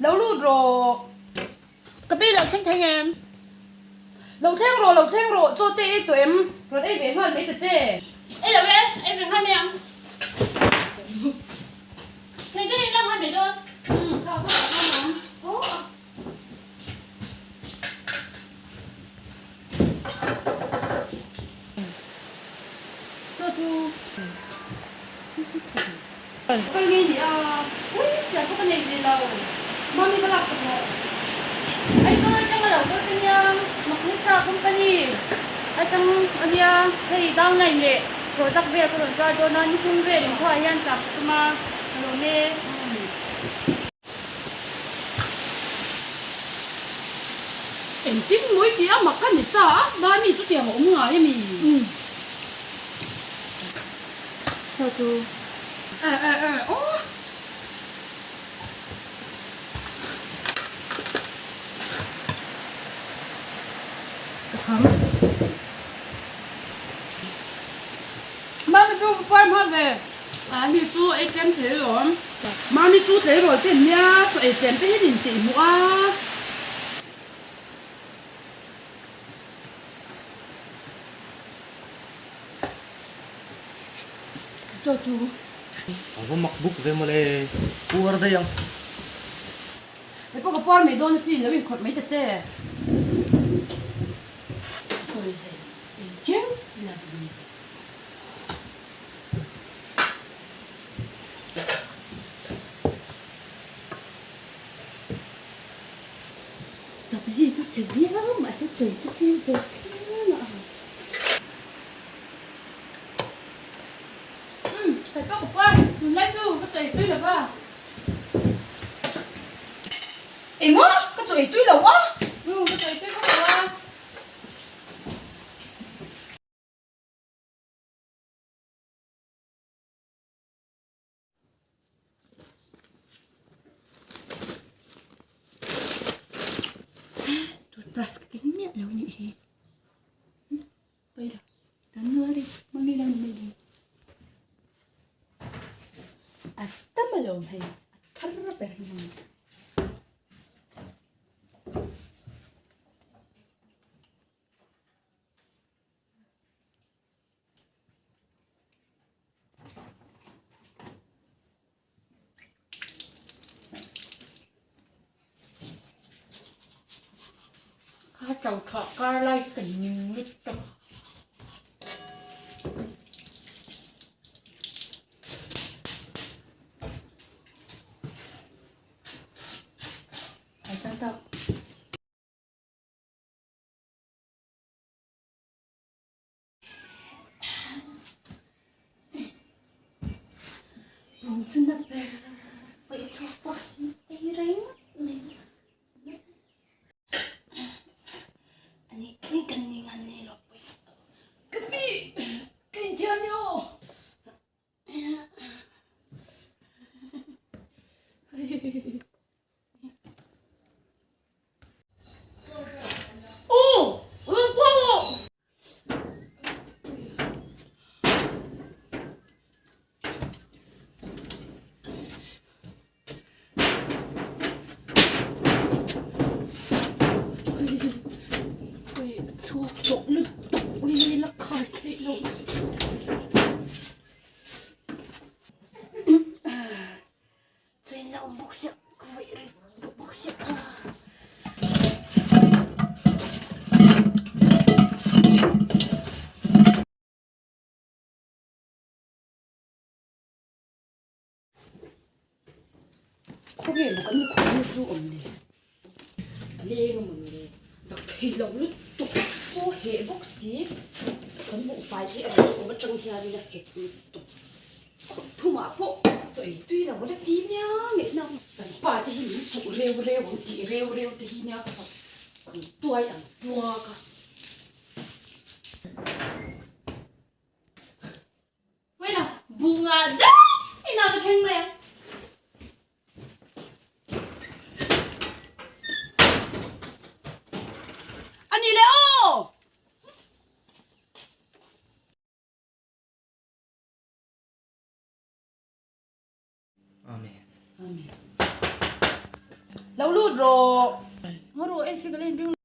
Lo lut rawh. Ka pi lo thleng thei em? Lo thleng rawh, lo thleng rawh, chaw te ei tawh em? Rawn ei ve nghal mai ta che. Ei lo e, ei ve nghal mai ang. Thei te in la nghal mai dawn. Umm, kha kha ka nghal ang. Aw. Chaw chu kal ngei ni a. Ui, fiah pawh ka nei ve lo. Mami ka laksak rawh. Aizawl atang a lo kal ka nia, Maknisa company atang a nia, hei downline leh product vel ka rawn zuar dawn a, nikum vel inkhawhah hian chak ka tum a, ka lawm e. Engtin mawi tih a mak ka ni sa a, Mami chutiang a awm ngai a mi? Chaw chu. Eh eh eh aw. Ka kham. Mami chu va puar hma ve. Ani chu ei tlem thei alawm. Mami chu tleirawl te nia chaw ei tlem te hian in tih hmuh a. Chaw chu. A va mak buk ve mawle, puar daih ang. Hei pawh ka puar mai dawn asin, lo inkhawrh mai ta che. Khawi hei, ei teuh ila duh ni. Sabzi chu chhe viau mahse chawi chu tlem ve phian a ang. Umm, hei pawh ka puar, tunlai chu ka chawi tui lo va. Enga? Ka chawi tui lo a? Umm, ka chawi tui vak lo a. Toothbrush ka keng miah lo nih hi. Pawi lo. Don't worry, mami lo ni mai dawn. A tam alawm hei, a thar ber hi mami. Kha to thah kar lai ka ning lutuk. Bawng chu na ber paih chhuak bawk si ei reng mai ani ni kan ni ngan nei lo pawih ka pi ka inthiar ni aw. Chhuak tawh lutuk ui la khar theih loh Chuan la awm bawk sia ka vaih rih duh bawk sia a. Khawvel maw kan mikhual chu awm le a leng a mawn le zak thei lo lutuk chu heh bawk si kan buhfai hi a rawn awm atang hianin a hek lutuk. Khawp thumah pawh chaw ei tui lo la ti nia ngeihna kan pa te hi min chuh reu reu ang tih reu reu te hi nia ka ang tuai ang puak a. Wait a, bunga daih in a va thleng mai a. A ni le aw! Amen. Lo lut rawh. Ngaw rawh AC ka la inring.